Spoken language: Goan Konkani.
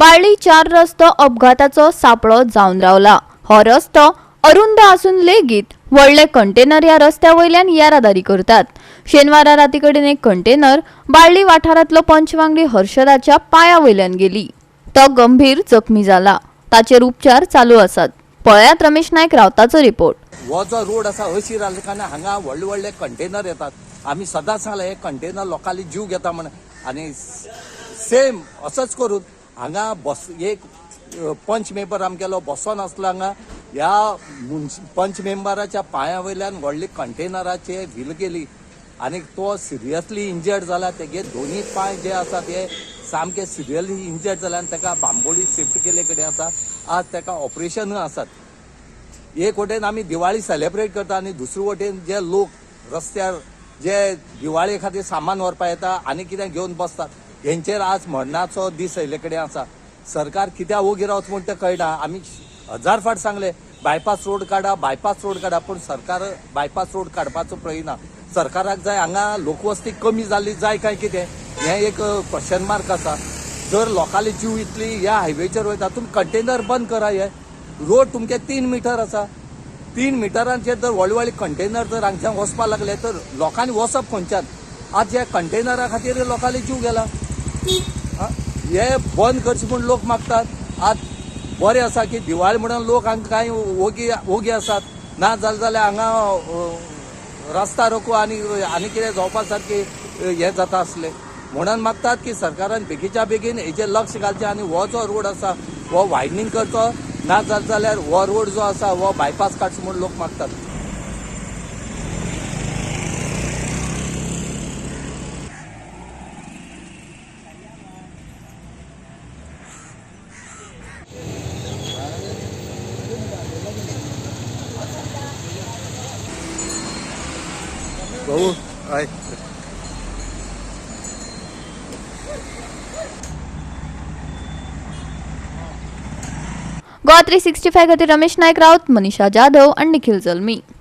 बाळ्ळी 4 रस्तो अपघाताचो सापळो जावन रावला. हो रस्तो अरुंद आसून लेगीत व्हडले कंटेनर ह्या रस्त्या वयल्यान येरादारी करतात. शेनवारा राती कडेन एक कंटेनर बाळ्ळी वाठारांतलो पंचवांगडी हर्षदाच्या पांया वयल्यान गेली. तो गंभीर जखमी जाला. ताचेर उपचार चालू आसात. पळयात रमेश नायक रावताचो रिपोर्ट. हो जो रोड आसा अशीर जाल्ले कारणान हांगा व्हडले व्हडले कंटेनर येतात. आमी सदांच सांगलां हे कंटेनर लोकांले जीव घेता म्हण, आनी सेम असोच करून हांगा बस एक पंच मेंबर आमगेलो बसोन आसलो हांगा. ह्या पंच मेंबराच्या पांया वयल्यान व्हडले कंटेनराचे व्हील गेली आनी तो सिरियसली इंजर्ड जाला. तेगे दोनी पांय जे आसा ते सामके सिरियसली इंजर्ड जाले आनी ताका बांबोळी शिफ्ट केल्ले कडेन आसा. आज ताका ऑपरेशनूय आसात. एक वटेन आमी दिवाळी सेलेब्रेट करता आनी दुसरे वटेन जे लोक रस्त्यार जे दिवाळे खातीर सामान व्हरपा येता आनी कितें घेवन बसतात, हेंचेर आज मरणाचो दीस आयिल्ले कडेन आसा. सरकार कित्याक ओगी रावता म्हूण तें कळना. आमी हजार फावट सांगले बायपास रोड काडा, बायपास रोड काडा, पूण सरकार बायपास रोड काडपाचो पळयना. सरकाराक जाय हांगा लोकवस्ती कमी जाल्ली जाय काय कितें, हें एक क्वेश्चन मार्क आसा. जर लोकांली जीव इतली ह्या हायवेचेर वयता, तुमी कंटेनर बंद करा. हे रोड तुमचे 3 मिटर आसा. 3 मिटरांचेर जर व्हडले व्हडले कंटेनर जर हांगच्यान वचपाक लागले तर लोकांनी वचप खंयच्यान? आज ह्या कंटेनरा खातीर लोकांनी जीव गेला. हे बंद करचे म्हूण लोक मागतात. आज बरें आसा की दिवाळी म्हणून लोक हांगा कांय ओगी ओगी आसात. ना जालें जाल्यार हांगा रस्ता रोको आनी आनी कितें जावपा सारकें हें जाता आसलें. म्हणून मागतात की सरकारान बेगीच्या बेगीन हेचेर लक्ष घालचें आनी हो जो रोड आसा हो वायडनींग करचो, ना जालें जाल्यार हो रोड जो आसा हो बायपास काडचो म्हूण लोक मागतात. भाऊ हय. गोवा 365 खातीर रमेश नायक राऊत, मनीषा जाधव आणि निखिल जल्मी.